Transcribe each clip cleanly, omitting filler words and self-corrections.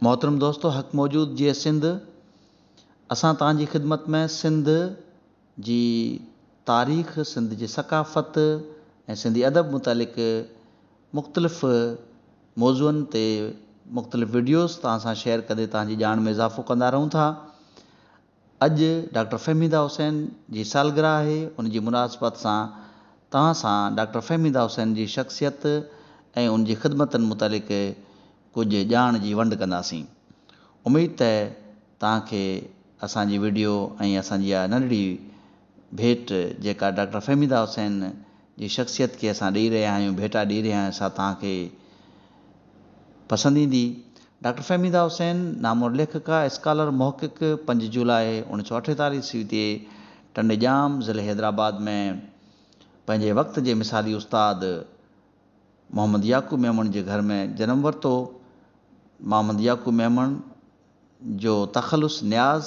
محترم دوستو حق موجود جيئي سنڌ اسان توهان جي خدمت ۾ سنڌ جي تاريخ سنڌ جي ثقافت ۽ سنڌي ادب متعلق مختلف موضوعن تي مختلف وڊيوز توهان سان شيئر ڪندي توهان جي ڄاڻ ۾ اضافو ڪندا رهون ٿا. اڄ ڊاڪٽر فهميده حسين جي سالگرهه آهي ان جي مناسبت سان توهان سان ڊاڪٽر فهميده حسين جي شخصيت ۽ ان جي خدمتن متعلق ڪجهه ڄاڻ جي ونڊ ڪنداسين. اميد ته توهان کي اسان جي وڊيو ۽ اسان جي اها ننڍڙي ڀيٽ جيڪا ڊاڪٽر فهميده حسين جي شخصيت کي اسان ڏئي رهيا آهيون ڀيٽا ڏئي رهيا آهيون سا توهان کي پسند ايندي. ڊاڪٽر فهميده حسين نامور ليکڪا، اسڪالر، محقق پنج جولاء اوڻيهه سؤ اٺيتاليهه عيسوي تي ٽنڊي ڄام ضلعي حيدرآباد ۾ پنهنجي وقت جي مثالي استاد محمد يعقوب ميمڻ جي گهر ۾ جنم ورتو. محمد يعقوب ميمڻ جو تخلص نياز،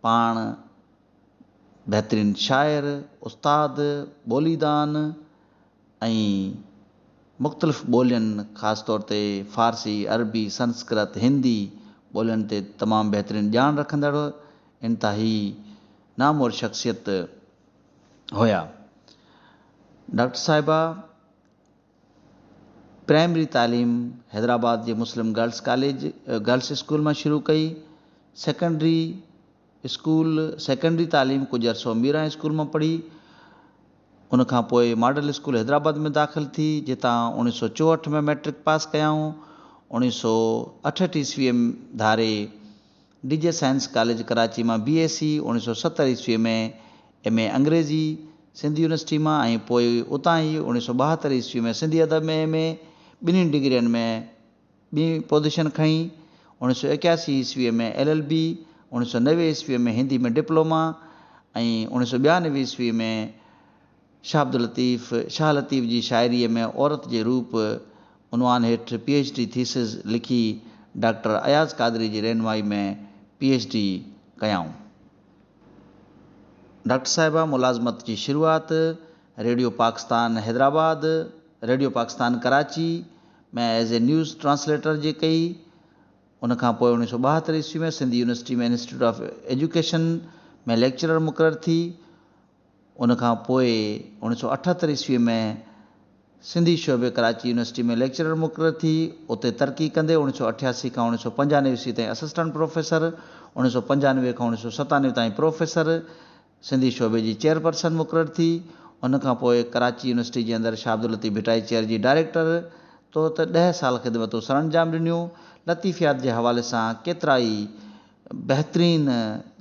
پاڻ بهترين شاعر، استاد، ٻوليدان ۽ مختلف ٻولين خاص طور تي فارسي، عربي، سنسڪرت، هندي ٻولين تي تمام بهترين ڄاڻ رکندڙ انتهائي نامور شخصيت هيا. ڊاڪٽر صاحبه پرائمري تعليم حيدرآباد جي مسلم گرلس ڪاليج گرلس اسڪول مان شروع ڪئي. سيڪنڊري اسڪول سيڪنڊري تعليم ڪجهه عرصو ميران اسڪول مان پڙهي. ان کان پوء ماڊل اسڪول حيدرآباد ۾ داخل ٿي، جتان اوڻيهه سؤ چوهٺ ۾ مئٽرڪ پاس ڪيائون. اوڻيهه سؤ اٺهٺ عيسويء ڌاري D J science college Karachi مان بي ايس سي، اوڻيهه سؤ 70 عيسويء ۾ ايم اي انگريزي سنڌ يونيورسٽي مان ۽ پوء اتان ئي اوڻيهه سؤ 72 عيسوي ۾ سنڌي ادب ۾ ايم اي ٻنهي ڊگرين ۾ ٻي پوزيشن کڻي، اوڻيهه سؤ 81 عيسويء ۾ ايل ايل بي، اوڻيهه سؤ 90 عيسويء ۾ هندي ۾ ڊپلوما ۽ اوڻيهه سؤ 92 عيسويء ۾ شاهه عبداللطيف، شاهه لطيف جي شاعريء ۾ عورت جي روپ عنوان هيٺ پي ايڇ ڊي ٿيسز لکي ڊاڪٽر اياز قادري جي رهنمائي ۾ پي ايڇ ڊي ڪيائون. ڊاڪٽر صاحبه ملازمت جي شروعات radio Pakistan Hyderabad, radio Pakistan Karachi ۾ as a news translator جي ڪئي. ان کان پوء اوڻيهه سؤ 72 عيسوي ۾ Sindh university ۾ institute of education ۾ lecturer مقرر ٿي. ان کان پوء اوڻيهه سؤ 78 عيسوي ۾ سنڌي شعبي ڪراچي يونيورسٽي ۾ ليڪچرر مقرر ٿي. اتي ترقي ڪندي اوڻيهه سؤ 88 کان اوڻيهه سؤ 95 عيسوي تائين اسسٽنٽ پروفيسر، اوڻيهه سؤ 95 کان اوڻيهه سؤ 97 تائين پروفيسر، سنڌي شعبي جي چيئرپرسن مقرر ٿي. ان کان پوء ڪراچي يونيورسٽي جي اندر شاهه عبداللطيف ڀٽائي چيئر جي ڊائريڪٽر طور تي ڏهه سال خدمتون سرانجام ڏنيون. لطيفيات جي حوالي سان ڪيترائي بهترين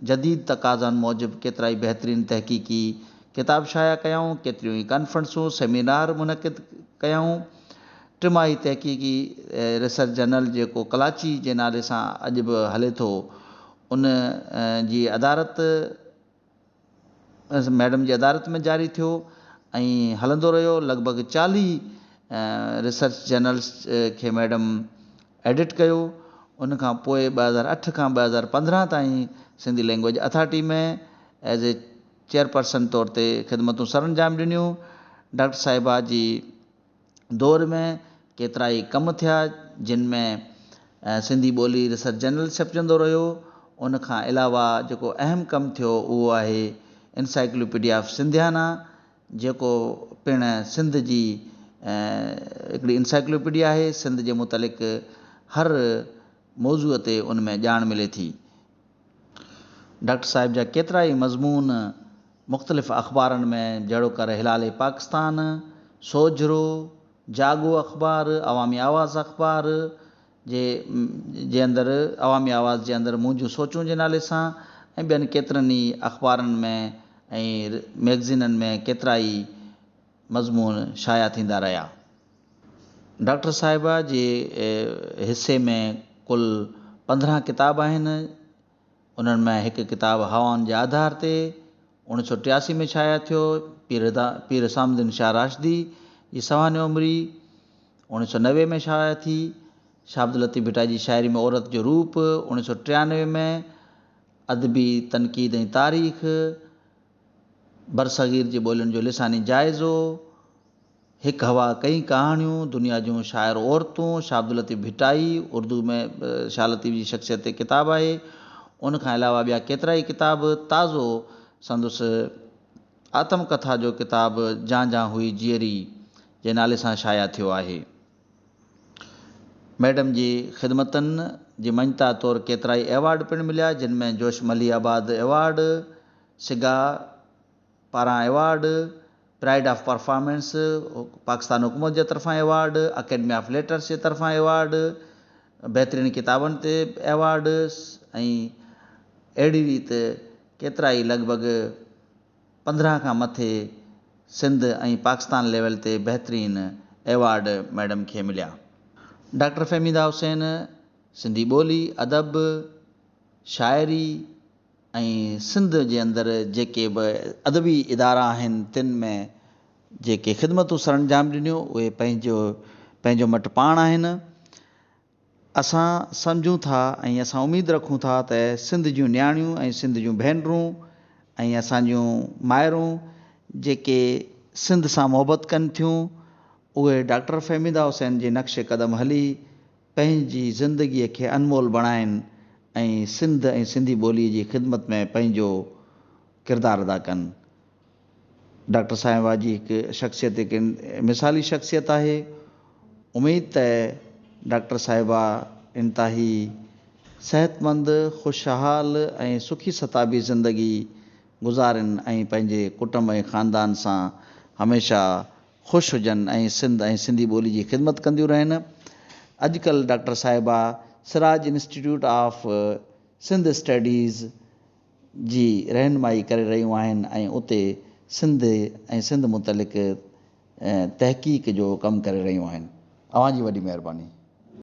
جديد تقاضائن موجب ڪيترائي بهترين تحقيقي ڪتاب شايع ڪيائون، ڪيتريون ئي ڪانفرنسون، سيمينار منعقد ڪيائون. ٽماهي تحقيقي ريسرچ جرنل جيڪو ڪلاچي جي نالي سان اڄ به هلي ٿو، ان جي ادارت ميڊم جي ادارت ۾ جاري ٿيو ۽ هلندو رهيو. لڳ ڀڳ 40 ريسرچ جرنلس کي ميڊم ايڊٽ ڪيو. ان کان پوء 2008 کان 2015 تائين Sindhi language authority ۾ as a chairperson طور تي خدمتون سرانجام ڏنيون. ڊاڪٽر صاحبه جي دور ۾ ڪيترائي ڪم ٿيا، جن ۾ سنڌي ٻولي ريسرچ جرنل ڇپجندو رهيو. ان کان علاوه جيڪو اهم ڪم ٿيو اهو آهي انسائيڪلوپيڊيا آف سنڌيانا، جيڪو پڻ سنڌ جي هڪڙي انسائيڪلوپيڊيا آهي. سنڌ جي متعلق هر موضوع تي ان ۾ ڄاڻ ملي ٿي. ڊاڪٽر صاحب جا ڪيترائي مضمون مختلف اخبارن ۾ جهڙوڪر هلال پاڪستان، سوجهرو، جاڳو اخبار، عوامي آواز اخبار جي جي اندر عوامي آواز جي اندر منهنجون سوچون جي نالي سان ۽ ٻين ڪيترن ئي اخبارن ۾ ۽ مئگزينن ۾ ڪيترائي مضمون شايع ٿيندا رهيا. ڊاڪٽر صاحبه جي حصي ۾ ڪل 15 ڪتاب آهن. انهن مان هڪ ڪتاب هوائن جي آڌار تي اوڻيهه سؤ 83 ۾ شايع ٿيو. پير حسام الدين شاهه راشدي جي سوانح عمري اوڻيهه سؤ 90 ۾ شايع ٿي. شاهه عبداللطيف ڀٽائي جي شاعري ۾ عورت جو روپ اوڻيهه سؤ 93 ۾، ادبي تنقيد ۽ تاريخ، برصغير جي ٻولين جو لساني جائزو، هڪ هوا ڪئين ڪهاڻيون، دنيا جون شاعر عورتون، شاهه عبداللطيف ڀٽائي، اردو ۾ شاهه لطيف جي شخصيت تي ڪتاب آهي. ان کان علاوه ٻيا ڪيترائي ڪتاب، تازو سندس آتم ڪٿا جو ڪتاب جان جان هئي جيئري جي نالي سان شايع ٿيو آهي. ميڊم جي خدمتن جي مڃتا طور ڪيترائي ايوارڊ پڻ مليا جن ۾ جوش مليح آباد ايوارڊ، سگا پاران award, pride of performance, Pakistan حڪومت جي طرفان ايوارڊ، اڪيڊمي آف ليٽرس جي طرفان ايوارڊ، بهترين ڪتابن تي ايوارڊ ۽ اهڙي ريت ڪيترائي لڳ ڀڳ 15 کان مٿي سنڌ ۽ پاڪستان ليول تي بهترين ايوارڊ ميڊم کي مليا. ڊاڪٽر فهميده حسين سنڌي ٻولي، ادب، شاعري ۽ سنڌ جي اندر جيڪي به ادبي ادارا آهن تن ۾ جيڪي خدمتون سرانجام ڏنيون اهي پنهنجو پنهنجو مٽ پاڻ آهن. اسان سمجهون ٿا ۽ اسان اميد رکون ٿا ته سنڌ جون نياڻيون ۽ سنڌ جون ڀينرون ۽ اسان جون مائرون جيڪي سنڌ سان محبت ڪن ٿيون اهي ڊاڪٽر فهميده حسين جي نقش قدم هلي پنهنجي زندگيء کي انمول بڻائين ۽ سنڌ ۽ سنڌي ٻوليء جي خدمت ۾ پنهنجو ڪردار ادا ڪن. ڊاڪٽر صاحبه جي هڪ شخصيت هڪ مثالي شخصيت آهي. اميد ته ڊاڪٽر صاحبه انتهائي صحتمند، خوشحال ۽ سکي ستابي زندگي گذارين ۽ پنهنجي ڪٽنب ۽ خاندان سان هميشه خوش هجن ۽ سنڌ ۽ سنڌي ٻولي جي خدمت ڪنديون رهن. اڄڪلهه ڊاڪٽر صاحبه Siraj institute of Sindh studies جي رهنمائي ڪري رهيون آهن ۽ اتي سنڌ ۽ سنڌ متعلق تحقيق جو ڪم ڪري رهيون آهن. اوهان جي وڏي مهرباني.